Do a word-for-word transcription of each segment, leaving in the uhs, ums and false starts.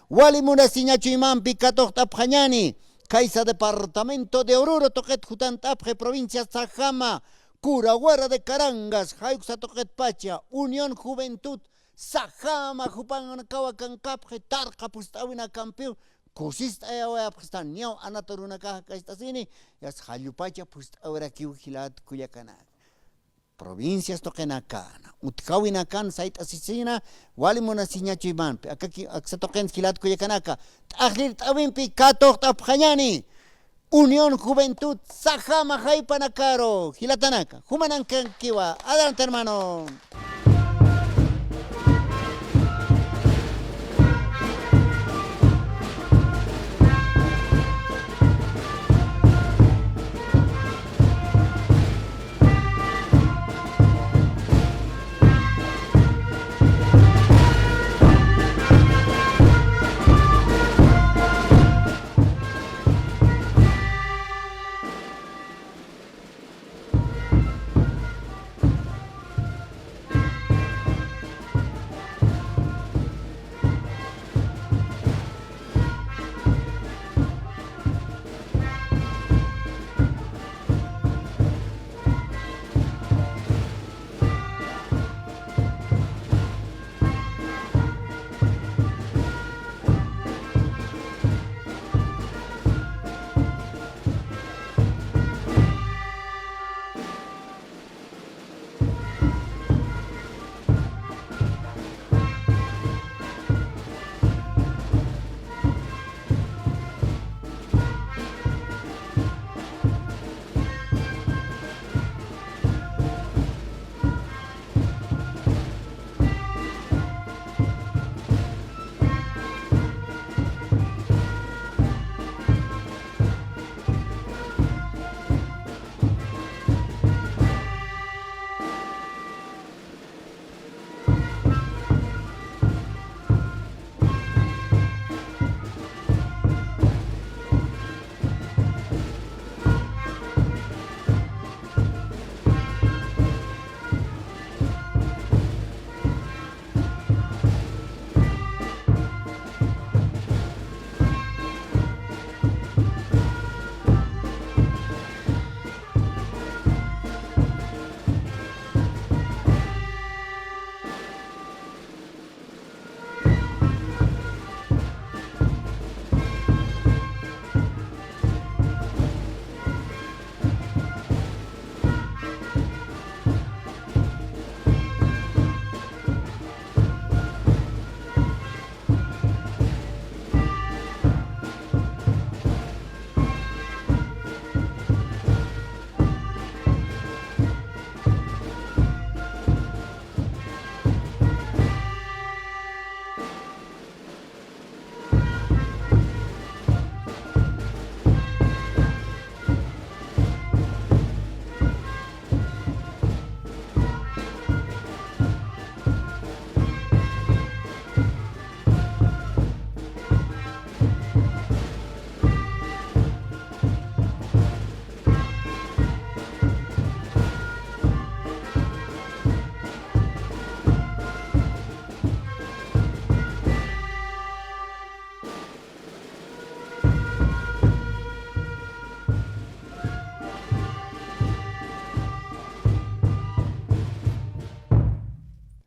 Wali munasiñachuymampi katuqt'apxañani, khaysa departamento de Oruro tuqit jutant'apxi, provincia Sajama, Curahuara de Carangas, jay uksa tuqitpacha, Unión Juventud Sajama jupanakawa kankapxi, tarqa phust'äwinakampiw kusist'ayawayapxi, niyaw anat urunakax k'acht'asini, yasta jallupacha phust'awirakiw jilat kullakanaka. Provincias tuqinakana, utjäwinakan sayt'asisina, wali munasiñachuymampi, akaki, aksa tuqin jilat kullakanaka, t'aqllirt'äwimpi katuqt'apxañani, Unión Juventud Sajama jaypanakaru, jilatanaka, jumanankankiwa, adelante hermano.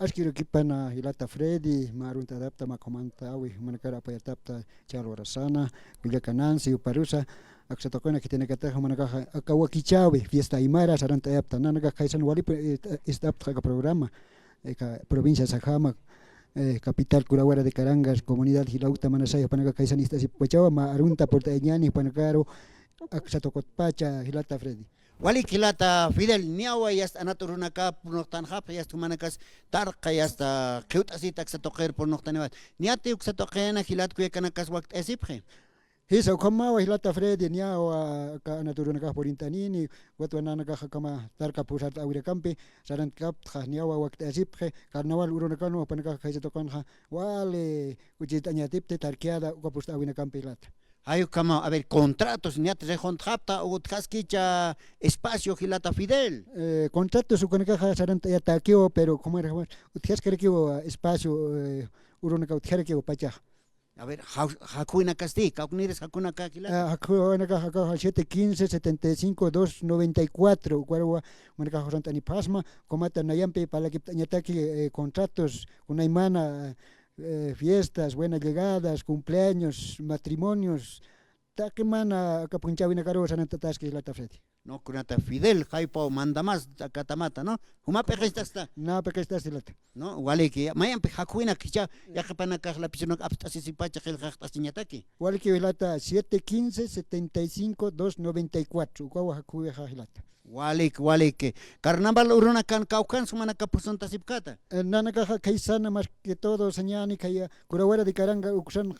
Aski urukipana jilata Freddy, mä arunt'atapta, mä qhumantawi, jumanakar apayatapta, Chalwa Rosana, kullaka Nancy, juparusa, aksa tuqina khitinakatax jumanakaxa aka wakichäwi, fiesta aymara, sarant'ayapta, nanakax khaysan walipi, eh, ist'apta aka programa, aka provincia Sajama, eh, capital Curahuara de Carangas, comunidad Jilawta Manasay, jupanakax khaysan ist'asipkachawa, mä arunta purt'ayañäni, jupanakaru aksa tuqitpacha, jilata Freddy. Walik jilata Fidel, niyawa yasta anat urunakap purnuqtanxapxi, yasta jumanakas tarqa, yasta qhiwt'asit aksa tuqir purnuqtaniwat. Niyati uksa tuqina jilat kullakanakas wakt'ayasipxi. Jisa, ukhamawa jilata Freddy, niyawa aka anat urunakax purint'anini, ukat nanakax ukhama tarqa phusart'äwirakampi, sarantkaptxa, niyawa wakt'ayasipxi, carnaval urunakanwa, jupanakax khaysa tuqinxa, wali kuchist'añatipti, tarkiada, uka phust'äwinakampi jilata. Jay ukhamaw, a ver, contratos, niyat rixuntxapta, utjaskicha espacio, jilata Fidel. Eh, contratos ukanakaxa sarant'ayatakiw, pero como era, utjaskarakiw espacio, eh, urunaka utjarakiw pachax. A ver, ja-, jakuwinakasti, kawknïris jakuwinaka jilata. Ah, jakuwinaka, jakuwinaka, siete quince, setenta y cinco, dos noventa y cuatro, ukaruwa, umanaka jurant'anipxasma, ukhamatar nayampi parlakipt'añataki, eh, contratos, kunaymana, eh, fiestas, buenas llegadas, cumpleaños, matrimonios, taqi mana aka p'unchäwinakaruw sarantataski jilata Freddy. No, kunata Fidel, jaypaw mandamás, akatamata, ¿no? Juma p'iqistasta. Na p'iqistasta jilata. No, waliki, mayampi jakuwinak jichha, yaqhipanakax lapichunakax apst'asisipacha qillqaqt'asiñataki. Waliki jilata, siete quince, setenta y cinco, dos noventa y cuatro, ukawa jakuwixa jilata. Walik, walik. Carnaval urunakan kawkhan sumanaka pusuntasipkata. Eh, nanakaxa khaysana más que todo sañäni khaya Kurawara de Caranga uksan,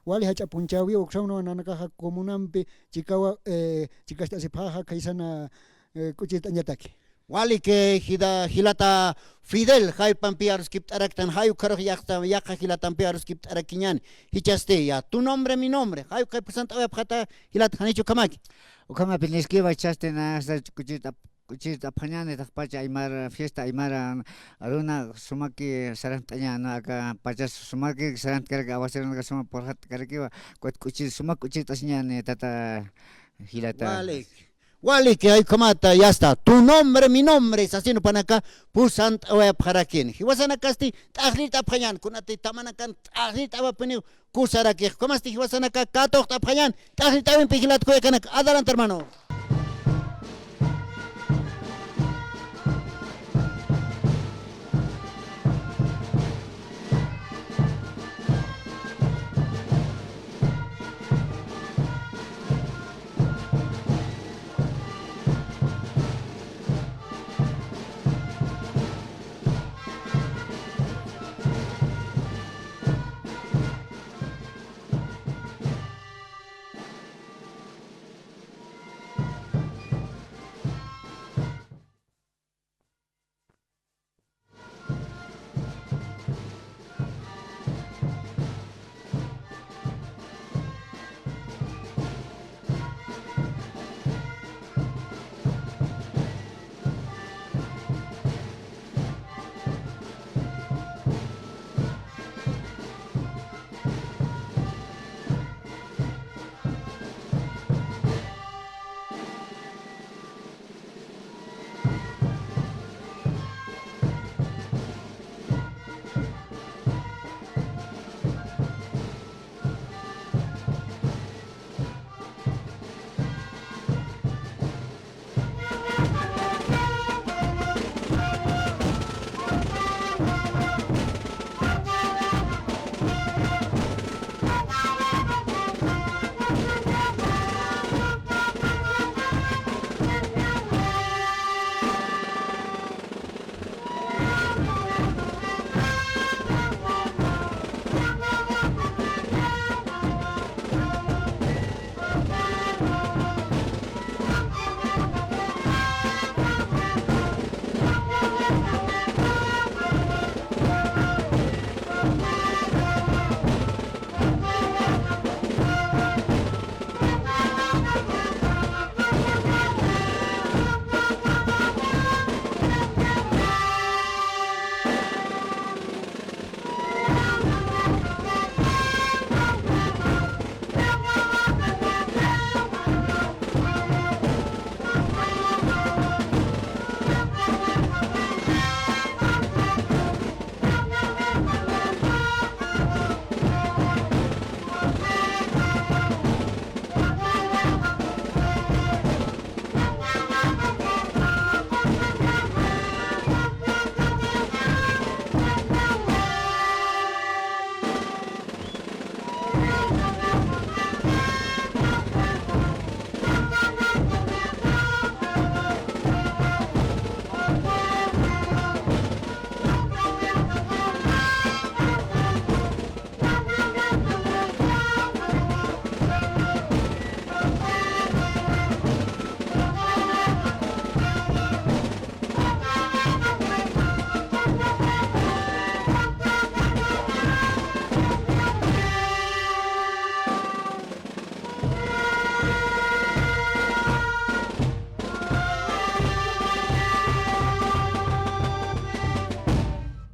wali jach'a p'unchäwi uksan, no, nanakaxa comunampi chikawa, eh, chikast'asipxaxa khaysana, eh, k'uchirt'añataki. Walik, jida-, jilata Fidel, jaypampi aruskipt'araktan, jay ukharux yaqha, yaqha jilatampi aruskipt'arakiñäni. Jichhasti, ya, tu nombre, mi nombre. Jay ukhay pusant'awayapxata, jilata, janicha ukhamaki. Ukhamapiniskiwa, jichhasti na, hasta k'uchirt'ap-, k'uchirt'apxañäni, taqpacha aymar, fiesta aymara, runa, sumaki sarant'añäni, aka pachas sumaki sarant'karaki, aguaceronaka suma purxat'karakiwa, k'uch-, k'uchir-, suma k'uchirt'asiñäni, tata jilata. Walik. Walik, jay ukhamata, ya está. Tu nombre, mi nombre, sasin jupanaka, pusant'awayapxarakini. Jiwasanakasti, t'aqllirt'apxañäni, kunati tamanakan, t'aqllirt'awapiniw, kusarakix. Ukhamasti jiwasanaka, katuqt'apxañäni, t'aqllirt'awimpi jilata kullakanaka. Adelante, hermano.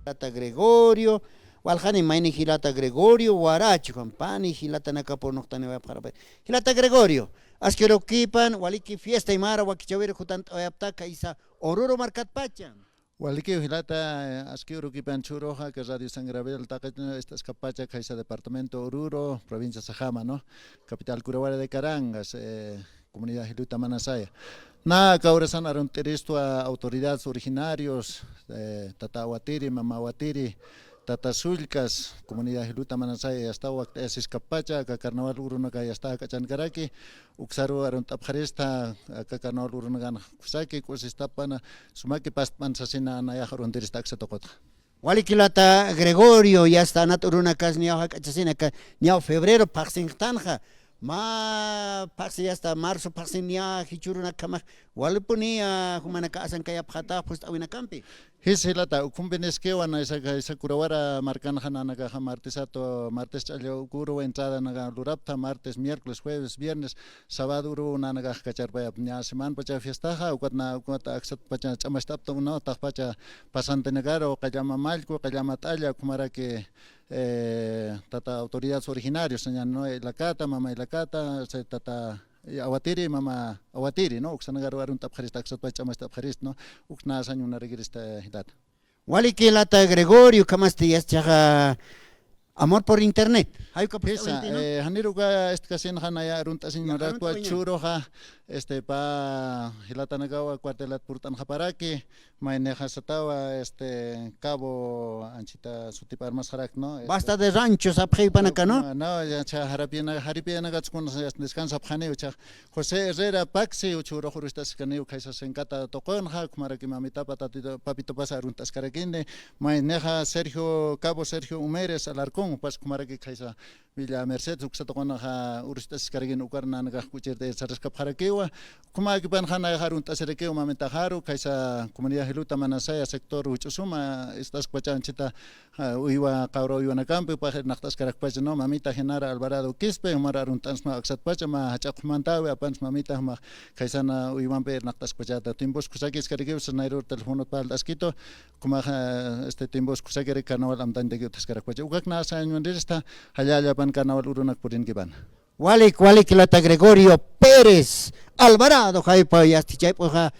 Tata Gregorio, Walxani mayni jilata Gregorio Warachu, jan pani jilatanaka purnuqtaniwayapxarapay. Jilata Gregorio, aski urukipan, waliki fiesta aymara wakichäwir jutant'awayapta khaysa Oruro markatpacha. Walikiw jilata, eh, aski urukipan chhuruxa, que Radio San Gabriel taqi, eh, ist'askapacha khaysa departamento Oruro, provincia Sajama, ¿no? Capital Curawara de Carangas, eh, comunidad Jiluta Manasaya. Nä aka urasan arunt'iristwa autoridades originarios, eh, tata Awatiri, mama Awatiri, tata Sullkas, comunidad Jiluta Manasaya, yasta wakt'ayasiskapacha, aka carnaval urunaka yasta jak'achankaraki, uksaru arunt'apxarista, aka carnaval urunakan kusaki, k'usistapana, sumaki past'pan sasina nayax arunt'irista aksa tuqutxa. Waliki jilata Gregorio, yasta anat urunakas niyaw jak'achasina, aka niyaw febrero phaxsinxtanxa. Mä phaxsi yasta marzo phaxsin niya jichhürunakjamax. Walipuniya jumanaka asankayapxätax phust'äwinakampi. Jis jilata, ukhumpi niskiwa, naysa, kaysa Curawara markanxa nanakaxa martes atu, martes ch'alla uk uruw entradanaka lurapta, martes, miércoles, jueves, viernes, sábado uruw nanakax kacharpayapta, niya semanpacha fiestaxa, ukat na, ukat aksatpacha ch'amacht'apta, unaw taqpacha pasantinakaru, qallama mallku, qallama t'alla, ukhamaraki, eh, tata autoridades originarios, sañan, ¿no? Ilakata, mama Ilakata, se-, tata, eh, Awatiri, mama Awatiri, ¿no? Uksanakaru arunt'apxarista, aksatpacha ch'amacht'apxarista, ¿no? Uksna sañ uñarikirista, jilata. Waliki jilata Gregorio, ukhamasti yasta chiqa Amor por internet. Jayuka purt'awinti, ¿no? Eh, janir uka ist'kasinxa naya arunt'asiñ, ya, marakwa arunt'awiñäni. Chhuruxa, este, pä jilatanakawa cuartelat purt'anxaparaki, maynixa satawa, este, Cabo, anchita sutip armasxarak, ¿no? Este, Basta de Rancho sapxipanaka, ¿no? No, no, ya, cha, jaripina-, jaripiyanakatskun, descansapxaniw, cha, José Herrera Paxi, chhurux urust'asiskaniw khaysa Senkata tuqunxa, ukhamaraki mamitapa, tatito, papitopas arunt'askarakini, maynixa Sergio, Cabo Sergio Humérez Alarcón, upas ukhamaraki khaysa Villa Merced, uksa tuqunxa urust'asiskarakini, ukar nanakax k'uchirta saraskapxarakiwa, ukhamakipanxa nayax arunt'asirakiw mamitaxaru, khaysa comunidad Jiluta Manasaya sector Juch'usuma, ist'askpacha anchita, ah, uywa, qawra uywanakampi, upax irnaqt'askarakpacha, ¿no? Mamita Genara Alvarado Quispe, jumar arunt'ansma aksatpacha, mä jach'a q'umantäwi, apansma mamita, juma khaysana uywampi irnaqt'askpachata. Tiempos kusakiskarakiw, sas nayrür telefonot parlt'askitu, ukhamaxa, este, tiempos kusakiri carnaval amtañtaki utjaskarakpacha. Ukak nä sañ uñarista, jallalla pan carnaval urunak purinkipana. Walik, walik jilata Gregorio Pérez Alvarado, jaypa yasti chayp'uxa,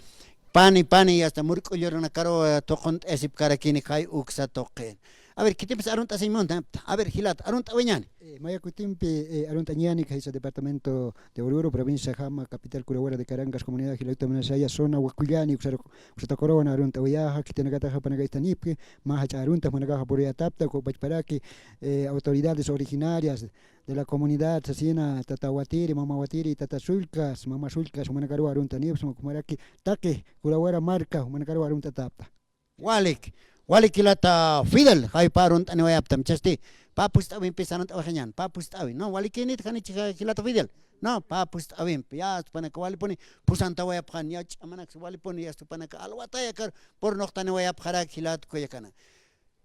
pani, pani, yasta murk'ullurunakaru, eh, tuqunt'asipkarakini jay uksa tuqin. A ver, khitimpis arunt'asiñ munta, a ver, jilata, arunt'awiñäni. Eh, maya kutimpi, eh, arunt'añäni khaysa departamento de Oruro, provincia Jama, capital Curawara de Carangas, comunidad Jiluta Manasaya, zona Wakullani, uksa, uksa tuquruwan arunt'awiyaxa, khitinakataxa jupanaka istanipki, mä jach'a arunta jumanakaxa puriyatapta, uka pachparaki, eh, autoridades originarias, de la comunidad, sasina, tata Watiri, mama Watiri, tata Sullkas, mama Sullkas, jumanakaruw aruntanipxsma, ukhamaraki taqi Curawara marka, jumanakaruw arunt'atapta. Walik, walik jilata Fidel, jaypa arunt'aniwayaptam, chasti, pä pust'äwimpi sarunt'awaxañän, pä pust'äwin, ¿no? Walikinit janichi jilata Fidel, ¿no? Pä pust'äwimpi, ya, jupanaka walipuni, pusantawayapxän, ya, ch'amanaks walipuni, ya, jupanaka alwatayakar, purnuqtaniwayapxarak jilat kullakanaka.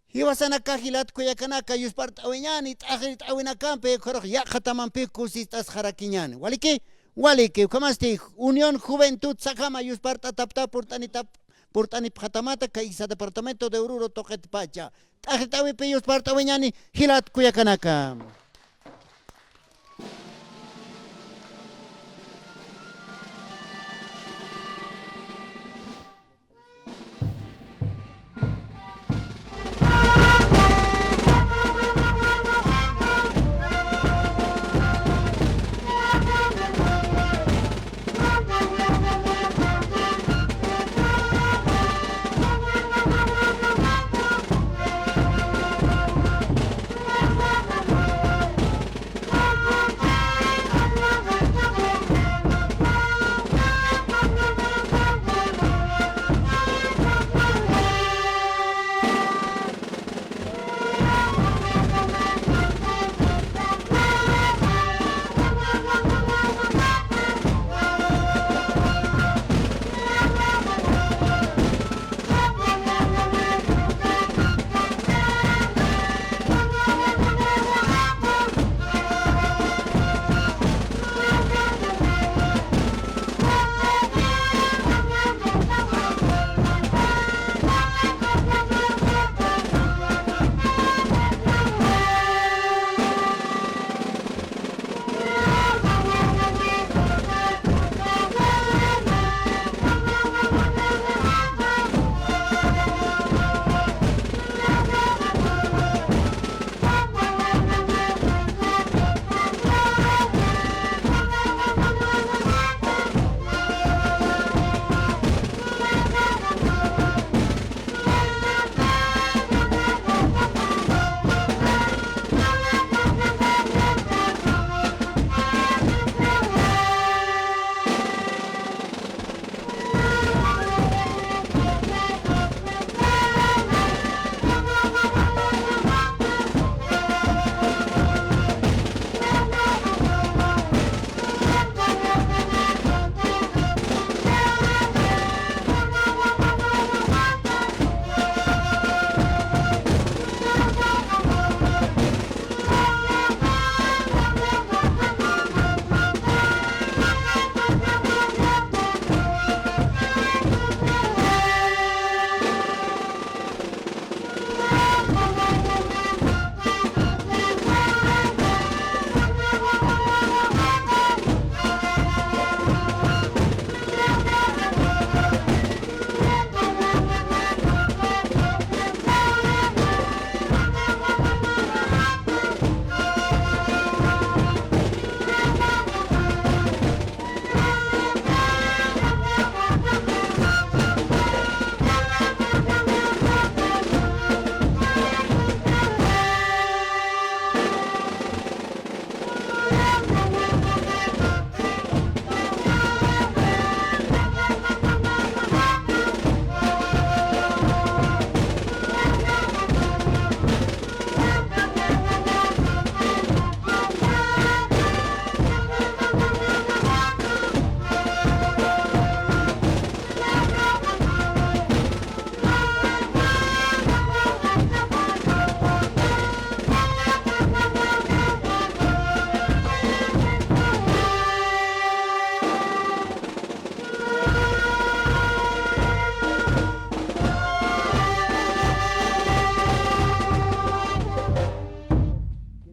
Jiwasanaka jilat kullakanaka, yuspart'awiñäni, t'axirt'awinakampi, ukharux yaqhatamampi kusist'asxarakiñäni. Waliki, waliki, ukhamasti Unión Juventud Sajama yuspart'atapta purt'anitap-, purt'anipxatamata, khaysa departamento de Oruro tuqitpacha. T'axirt'awipi yuspart'awiñäni, jilat kullakanaka.